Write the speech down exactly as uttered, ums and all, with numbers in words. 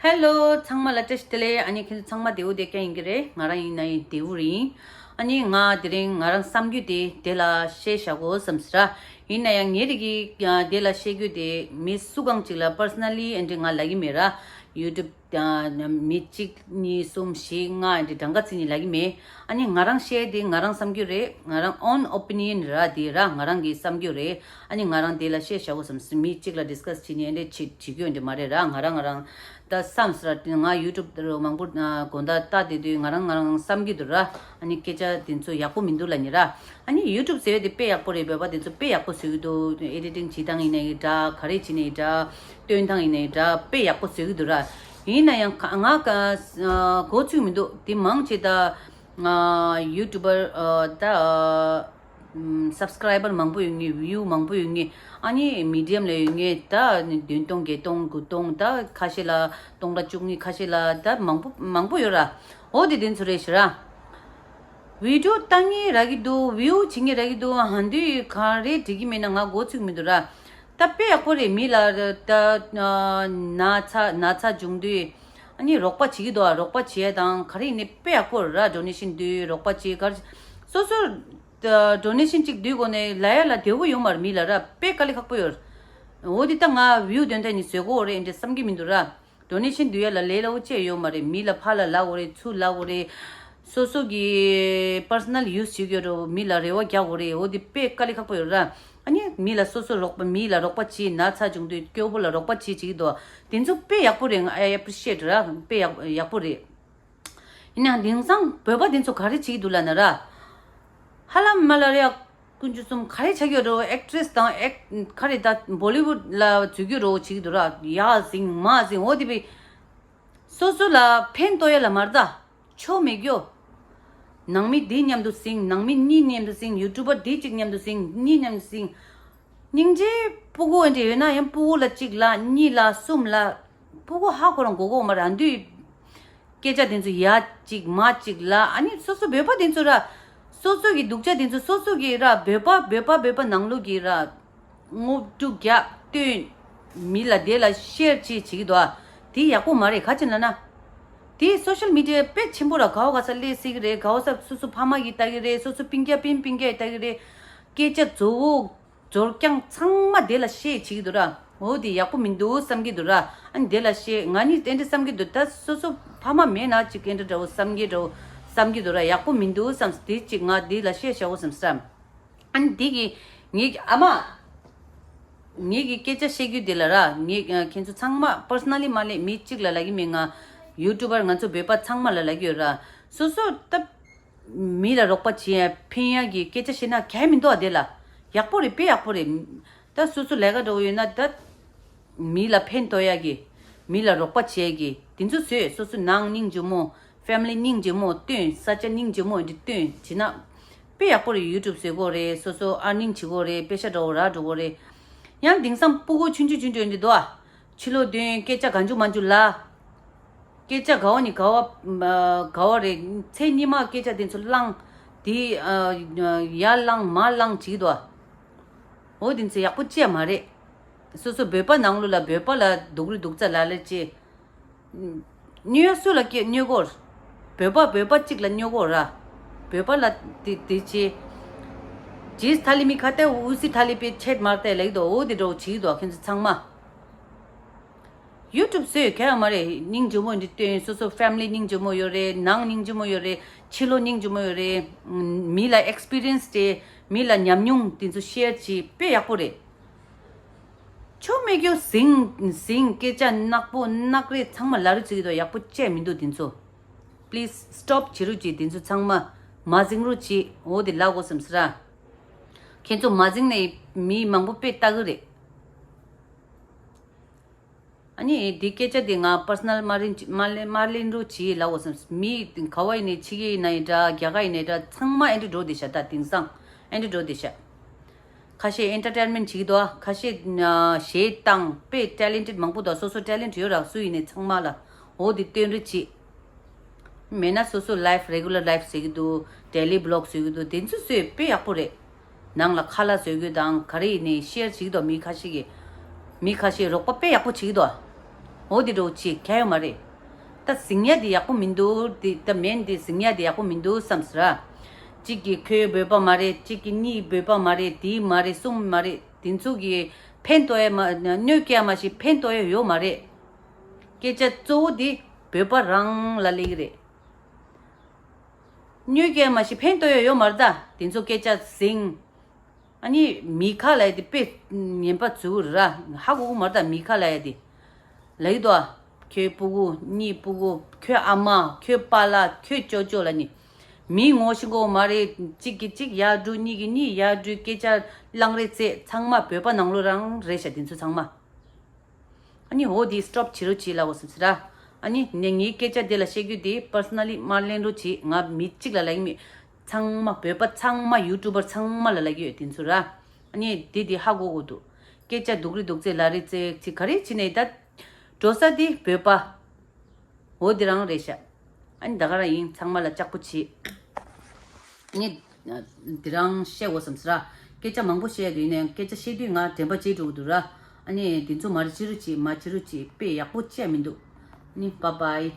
ཧེ་ལོ། ཚང་མ་ལ་བཀྲ་ཤིས་བདེ་ལེགས། ཨ་ནི་ཁྱེད་ཚོ་ཚང་མ་བདེ་བོ་བདེ་རྐྱང་ཡིན་གྱི་རེད། ང་རང་ཡིན་ན་ཡང་བདེ་བོ་རེད། ཨ་ནི་ང་དེ་རིང་ང་རང་བསམ་རྒྱུ་དེ་དེ་ལ་བཤད་བཞག་གོ་བསམ་ཟེར། ཡིན་ན་ཡང་ངའི་རིགས་ཀྱི་དེ་ལ་བཤད་རྒྱུ་དེ་མི་སུ་གང་ཅིག་ལ་པར་སོ་ན་ལི་ཨེ་འདྲི་ང་ལབ་ཀྱི་མེད་ར། ཡུ་ཊུབ་མི་གཅིག་གཉིས་གསུམ་བཞི་ལྔ་ཨེ་འདྲི་གྲངས་ཀ་བརྩིས་ནས་ལབ་ཀྱི་མེད། ཨ་ནི་ང་རང་བཤད་དེ་ང་རང་བསམ་རྒྱུ་རེད། ང་རང་ཨོན་ཨོ་པི་ནི་ཡན་ར། དེ་ར་ང་རང་གི་བསམ་རྒྱུ་རེད། ཨ་ནི་ང་རང་དེ་ལ་བཤད་བཞག་གོ་བསམ། མི་གཅིག་ལ་ཌིས་ཀ་སི་བྱེད་ནས་ཨེ་འདྲི་བྱེད་བྱེད་རྒྱུ་ཨེ་འདྲི་མ་རེད་ར། ང་རང་ང་རང་ད་བསམ་ཟེར་ར། ང་ཡུ་ཊུབ་དུ་མང་པོ་དགོང་དག་ལྟ་བསྡད་དུས་ང་རང་ང་རང་བསམ་གྱི་འདུག་ར། ཨ་ནི་སྐད་ཆ་དེ་ཚོ་ཡག་པོ་མི་འདུག་ལབ་ནི་ར། ཨ་ནི་ཡུ་ཊུབ་ཟེར་བ་དེ་དཔེ་ཡག་པོ་རེད། བོད་པ་དེ་ཚོ་དཔེ་ཡག་པོ་བཟོ་གི་འདུག་ཨེ་ཌི་ཊིང་བྱེད་སྟངས་ཡིན་ནའི་འདྲ། ག་རེ་བྱེད་ནའི་འདྲ། སྟོན་སྟངས་ཡིན་ནའི་འདྲ། དཔེ་ཡག་པོ་བཟོ་གི་འདུག་ར། ཡིན་ན་ཡང་ང་ག་མགོ་ཚོད་མི་འདུག་དེ་མང་ཆེ་ད་ང་ཡུ་ཊུབ་པར་ད། སབ་སི་ཀ་རའི་བར་མང་པོ་ཡོད་ངེས། བིའུ་མང་པོ་ཡོད་ངེས། ཨ་ནི་མི་ཌི་ཡམ་ལ་ཡོད་ངེས། ད་བདུན་སྟོང་བརྒྱད་སྟོང་དགུ་སྟོང་། ད་ཁ་ཤས་ལ་སྟོང་ཕྲག་བཅུ་གཉིས། ཁ་ཤས་ལ་ད་མང་པོ་མང་པོ་ཡོད་ར། འོ་དེ་དེ་ཚོ་རེད་ཤི་ར། བི་ཌི་ཡོ་ལྟ་ངེས་རག་གི་འདུག་བིའུ་བྱེད་ངེས་རག་གི་འདུག་ཧ་འདུས་ག་རེ་འགྲིག་གི་མེད་ན་ང་མགོ་ཚོད་མི་འདུག་ར། ད་དཔེ་ཡག་པོ་རེད། མི་ལ་ད་ན་ཚ་ན་ཚ་བྱུང་དུས་ཨ་ནི་རོགས་པ་བྱེད་ཀྱི་འདུག་རོགས་པ་བྱེད་ཡ་དང་ག་རེ་ཡིན་ནའི་དཔེ་ཡག་པོ་རེད་ར། ཌོ་ནེ་ཤན་འདུས་རོགས་པ་བྱེད་ག་རེ་སོ་སོ། ཌོ་ནེ་ཤན་གཅིག་བསྡུས་དགོས་ནས་ལབ་ཡ་ལ་བདེ་བོ་ཡོད་མ་རེད། མི་ལ་ར་དཔེ་དཀའ་ལས་ཁག་པོ་ཡོད་རེད། འོ་དེ་ད་ང་བིའུ་དོན་ཐད་ནས་བཟོས་དགོས་རེད་འདྲ་བསམ་གྱི་མི་འདུག་ར། ཌོ་ནེ་ཤན་བསྡུ་ཡ་ལ་ལས་སླ་བོ་ཅི་ཡོད་མ་རེད། མི་ལ་ཕར་ལ་ལབ་དགོས་རེད། ཚུར་ལབ་དགོས་རེད། སོ་སོ་གི་པར་སོ་ན་ལི་ཡུ་སི་བྱེད་དགོས་རེད། མི་ལ་རེ་བ་རྒྱག་དགོས་རེད། འོ་དེ་དཔེ་དཀའ་ལས་ཁག་པོ་ཡོད་ར། ཨ་ནི་མི་ལ་སོ་སོ་རོགས་པ། མི་ལ་རོགས་པ་བྱེད། ན་ཚ་བྱུང་དུས་སྐྱོ་པོ་ལ་རོགས་པ་བྱེད་བྱེད་ཀྱི་འདུག་དེ་ཚོ་དཔེ་ཡག་པོ་རེད། ང་ཨེ་ཨེ་པི་རི་ཤི་ཨེ་ཊི་ར། དཔེ་ཡག་ཡག་པོ་རེད། ཡིན་ནའང་དེང་སང་བོད་པ་དེ་ཚོ་ག་རེ་བྱེད་ཀྱི་འདུག་ལབ་ན་ར། ཧ་ལམ་མ་ལ་རེ་ཡ་ཀུན་སྤྱོད་གསུམ་ག་རེ་ཆགས་ཀྱི་ཡོད་རེད། ཨེག་ཊི་རེ་སི་དང་ཨེག་ག་རེ་ད་བོ་ལི་ཝུཌ་ལ་འཛུལ་གྱི་རེད་བྱེད་ཀྱི་འདུག་ར། ཡ་ཟིང་མ་ཟིང་འོ་དེ་བས། སོ་སོ་ལ་ཕན་ཐོགས་ཡ་ལ་མ་རེད་ད། ཆོ་མེད་རྒྱུ། ནང་མི་འདི་མཉམ་དུ་ཟིང་། ནང་མི་གཉིས་མཉམ་དུ་ཟིང་། ཡུ་ཊུབ་པར་འདི་གཅིག་མཉམ་དུ་ཟིང་། གཉིས་མཉམ་དུ་ཟིང་། སྙིང་རྗེ། སྤུ་གུ་འདྲ་ཡོད་ན་ཡང་སྤུ་གུ་ལ་གཅིག་ལབ། གཉིས་ལབ། གསུམ་ལབ། སྤུ་གུ་ཧ་ཁོ་རང་མགོ་སྐོར་མ་རེད། ཨ་འདུས་སྐད་ཆ་དེ་ཚོ་ཡ་གཅིག་མ་གཅིག་ལབ། ཨ་ནི་སོ་སོ་བོད་པ་དེ་ཚོ་ར། སོ་སོ་གི་སྡུག་ཅག་དེ་ཚོ་སོ་སོ་གི་ར། བོད་པ་བོད་པ་བོད་པ་ནང་ལོགས་ཀྱི་ར། ངོ་སྤྲོད་རྒྱག་སྟོན། མི་ལ་དེ་ལ་ཤེར་བྱེད་བྱེད་ཀྱི་འདུག་ཨ། དེ་ཡག་པོ་མ་རེད། ག་ཅི་ལབ་ན། དེ་སོ་ཤལ་མི་ཌི་ཡ་དཔེ་ཆེན་པོ་ར། ག་བ་ག་ས་སླེབས་སྲིད་ཀྱི་རེད། ག་བ་ས་སོ་སོ་ཕ་མ་གིས་ལྟ་གི་རེད། སོ་སོ་སྤུན་ཀྱག་སྤུན་སྤུན་ཀྱག་གིས་ལྟ་གི་རེད། སྐད་ཆ་བཟོ་བོ་འབྱོར་རྐྱང་ཚང་མ་དེ་ལ་ཤེར་བྱེད་ཀྱི་འདུག་ར། འོ་དེ་ཡག་པོ་མི་འདུག་བསམ་གྱི་འདུག་ར། ཨ་ནི་དེ་ལ་ཤེར། ང་ནི་དེ་འདྲ་བསམ་གྱི་འདུག་ད་སོ་སོ་ཕ་མ་མེད་ན་ཅིག་དེ་འདྲ་འདྲ་བོ་བསམ་གྱི་འདྲ་བོ་བསམ་གྱི་འདུག་ར། ཡག་པོ་མི་འདུག་བསམ། དེ་ཅིག་ང་དེ་ལ་ཤེར་བྱའོ་བསམ་བསམ། ཨ་ནི་དེ་གི་ངེད་ཀྱི་ཨ་མ། ངེད་ཀྱི་སྐད་ཆ་བཤད་རྒྱུ་དེ་ལ་ར། ངེད་ཨ་ཁྱེད་ཚོ་ཚང་མ་པར་སོ་ན་ལི་མ་ལས་མི་གཅིག་ལ་ལབ་ཀྱི་མེད། ང་ཡུ་ཊུབ་པར་ང་ཚོ་བོད་པ་ཚང་མ་ལ་ལབ་ཀྱི་ཡོད་ར། སོ་སོ་ད་མི་ལ་རོགས་པ་བྱེད་ཡ་ཕན་ཡ་གི་སྐད་ཆ་བཤད་ན་གལ་མི་འདུག་ཨ། དེ་ལ་ཡག་པོ་རེད། དཔེ་ཡག་པོ་རེད། ད་སོ་སོ་ལས་ཀ་འདྲ་བོ་ཡོད་ན་ད། མི་ལ་ཕན་ཐོགས་ཡ་གི། མི་ལ་རོགས་པ་བྱེད་ཀྱི་དེ་ཚོ་བཟོས། སོ་སོ་ནང་སྙིང་རྗེ་མོ། ཕེ་མི་ལི་སྙིང་རྗེ་མོ་སྟོན། ས་ཆ་སྙིང་རྗེ་མོ་འདི་སྟོན་བྱེད་ན། དཔེ་ཡག་པོ་རེད། ཡུ་ཊུབ་བཟོ་དགོས་རེད། སོ་སོ་ཨར་ནིང་བྱེད་དགོས་རེད། པེ་ཤ་འདྲ་བོ་རག་འགྲོ་དགོས་རེད། ཡང་དེང་སང་སྤུ་གུ་ཆུང་ཆུང་ཆུང་ཆུང་འདི་འདུག་ཨ། ཕྱི་ལོགས་སྟོན། སྐད་ཆ་གང་བྱུང་མང་བྱུང་ལབ། སྐད་ཆ་ག་བ་ནས་ག་བ་ག་བ་རེད། མཚན་ཉི་མ་སྐད་ཆ་དེ་ཚོ་བླངས། དེ་ཡར་བླངས་མར་བླངས་བྱེད་ཀྱི་འདུག་ཨ། འོ་དེ་ཚོ་ཡག་པོ་ཅི་ཡང་མ་རེད། སོ་སོ་བོད་པ་ནང་ལོགས་ལ་བོད་པ་ལ་སྡུག་རུས་སྡུག་རྩ་ལ་ལ་ཅེ། སྨྱོ་སུ་ལ་སྐྱེ་སྨྱོ་གོ། བོད་པ་བོད་པ་གཅིག་ལ་སྨྱོ་གོ་ར། བོད་པ་ལ་དེ་དེ་ཅེ། ཇིས་ཐ་ལི་མི་ཁ་ཏེ་ཨུ་སི་ཐ་ལི་པེ་ཆེད་མར་ཏེ་ལེགས་དོ། འོ་དེ་འདྲ་བོ་བྱེད་ཀྱི་འདུག་ཨ། ཁྱེད་ཚོ་ཚང་མ། ཡུ་ཊུབ་བཟོས་གལ་ཡང་མ་རེད། སྙིང་རྗེ་མོ་འདི་སྟོན། སོ་སོ་ཕེ་མི་ལི་སྙིང་རྗེ་མོ་ཡོད་རེད། ནང་སྙིང་རྗེ་མོ་ཡོད་རེད། ཕྱི་ལོགས་སྙིང་རྗེ་མོ་ཡོད་རེད། མི་ལ་ཨེག་སི་པི་རི་ཡན་སི་དེ། མི་ལ་ཉམས་མྱོང་དེ་ཚོ་ཤེར་བྱེད། དཔེ་ཡག་པོ་རེད། ཆོ་མེད་རྒྱུ་ཟིང་ཟིང་སྐད་ཆ་ནག་པོ་ནག་རེད། ཚང་མ་ལ་རུ་ཚིག་དོ་ཡག་པོ་བཅད་མི་འདུག་དེ་ཚོ། པི་ལི་སི་སི་ཊོབ་བྱེད་རོགས་གྱིས། དེ་ཚོ་ཚང་མ་མ་ཟིང་རོགས་གྱིས། འོ་དེ་ལབ་དགོས་བསམ་སི་ར། ཁྱེད་ཚོ་མ་ཟིང་ནས་མི་མང་པོ་དཔེ་ལྟ་གི་རེད། ཨ་ནི་འདི་སྐད་ཆ་འདི་ང་པར་སོ་ན་ལི་མ་ལེན་མ་ལེན་མ་ལེན་རོགས་གྱིས་ལབ་དགོས་བསམ། མི་ག་བ་ཡིན་ནའི་ཕྱི་རྒྱལ་ཡིན་ན་ཡིན་འདྲ། རྒྱ་གར་ཡིན་ནའི་འདྲ། ཚང་མ་ཨེ་འདྲ་འགྲོ་བསྡད་ཤག་ད་དེང་སང་ཨེ་འདྲ་འགྲོ་བསྡད་ཤག་ཁ་ཤས་ཨེན་ཊར་ཊེན་མེན་ཊི་བྱེད་ཀྱི་འདུག་ཁ་ཤས་ཨ་གཞས་བཏང་། དཔེ་ཊེ་ལེན་ཊེཌ་མང་པོ་འདུག་སོ་སོ་ཊེ་ལེན་ཊི་ཡོད་ར། སུ་ཡིན་ནའི་ཚང་མ་ལ་འོ་འདི་སྟོན་རོགས་གྱིས། མེད་ན་སོ་སོ་ལའིབ་རེ་གུ་ལར་ལའིབ་ཟེར་གྱི་འདུག་ཌེ་ལི་བི་ལོག་ཟེར་གྱི་འདུག་དེ་ཚོ་བཟོས་དཔེ་ཡག་པོ་རེད། ནང་ལ་ཁ་ལག་བཟོ་རྒྱུ་དང་ག་རེ་ཡིན་ནའི་ཤེར་བྱེད་ཀྱི་འདུག་མི་ཁ་ཤས་ཀྱིས། མི་ཁ་ཤས་རོགས་པ་དཔེ་ཡག་པོ་བྱེད་ཀྱི་འདུག་འོ་དེ་འདྲ་བོ་ཅིག་ཁྱད་ཡོད་མ་རེད། ད་ཟིང་ཡ་དེ་ཡག་པོ་མི་འདུག་དེ་ད་མེན་དེ་ཟིང་ཡ་དེ་ཡག་པོ་མི་འདུག་བསམ་ཟེར་ར། གཅིག་གིས་ཁྱོད་བོད་པ་མ་རེད། གཅིག་གིས་གཉིས་བོད་པ་མ་རེད། དེ་མ་རེད། གསུམ་མ་རེད། དེ་ཚོ་གིས་ཕན་ཐོགས་ཡ་མ་གནོད་སྐྱེལ་ཡ་མ་ཞིག་ཕན་ཐོགས་ཡ་ཡོད་མ་རེད། སྐད་ཆ་གཙོ་བོ་དེ་བོད་པ་རང་ལ་སླེབས་ཀྱི་རེད། གནོད་སྐྱེལ་མ་ཞིག་ཕན་ཐོགས་ཡ་ཡོད་མ་རེད། ད་དེ་ཚོ་སྐད་ཆ་ཟིང་། ཨ་ནི་མི་ཁ་ལབ་ཡ་དེ་དཔེ་ངན་པ་ཚུ་ར་ཧ་གོ་གི་མ་རེད། ད་མི་ཁ་ལབ་ཡ་དེ་ལབ་ཡོད་དོ། ཁྱོད་སྤུ་གུ་གཉིས་སྤུ་གུ། ཁྱོད་ཨ་མ། ཁྱོད་པཱ་ལགས། ཁྱོད་ཅོ་ཅོ་ལབ་ནི། མི་ངོ་ཤེས་གོ་མ་རེད། གཅིག་གིས་གཅིག་ཡར་འགྲོ། གཉིས་ཀྱིས་གཉིས་ཡར་འགྲོ། སྐད་ཆ་གླང་རེ་རྩེ། ཚང་མ་བོད་པ་ནང་ལོགས་རང་རེད་ཤག་དེ་ཚོ་ཚང་མ། ཨ་ནི་འོ་དེ་སི་ཊོབ་བྱེད་རོགས་བྱེད་ལབ་དགོས་བསམ་ཟེར་ར། ཨ་ནི་ངས་ངའི་སྐད་ཆ་དེ་ལ་བཤད་རྒྱུ་དེ་པར་སོ་ན་ལི་མར་ལེན་རོགས་བྱེད། ང་མི་གཅིག་ལ་ལབ་ཀྱི་མེད། ཚང་མ་བོད་པ་ཚང་མ་ཡུ་ཊུབ་པར་ཚང་མ་ལ་ལབ་ཀྱི་ཡོད་དེ་ཚོ་ར། ཨ་ནི་དེ་དེ་ཧ་གོ་དགོས་འདུག་སྐད་ཆ་སྡུག་རེ་སྡུག་ཚེ་ལ་རེ་ཚེ་ཚེ་ག་རེ་བྱེད་ནས་ད་འགྲོ་ས་དེ་བོད་པ། འོ་དེ་རང་རེད་ཤག་ཨ་ནི་ད་ག་རང་ཡིན། ཚང་མ་ལ་ལྕགས་པོ་བྱེད། ཨ་ནི་དེ་རང་བཤད་དགོས་བསམ་ཟེར་ར། སྐད་ཆ་མང་པོ་བཤད་ཡ་དུས་ནས་སྐད་ཆ་བཤད་དུས་ང་དྲན་པ་བརྗེད་འགྲོ་གི་འདུག་ར། ཨ་ནི་དེ་ཚོ་མ་རེད། བྱེད་རོགས་བྱེད། མ་བྱེད་རོགས་བྱེད། དཔེ་ཡག་པོ་བྱས་མི་འདུག་ཨ་ནི་བཱའི་བཱའི།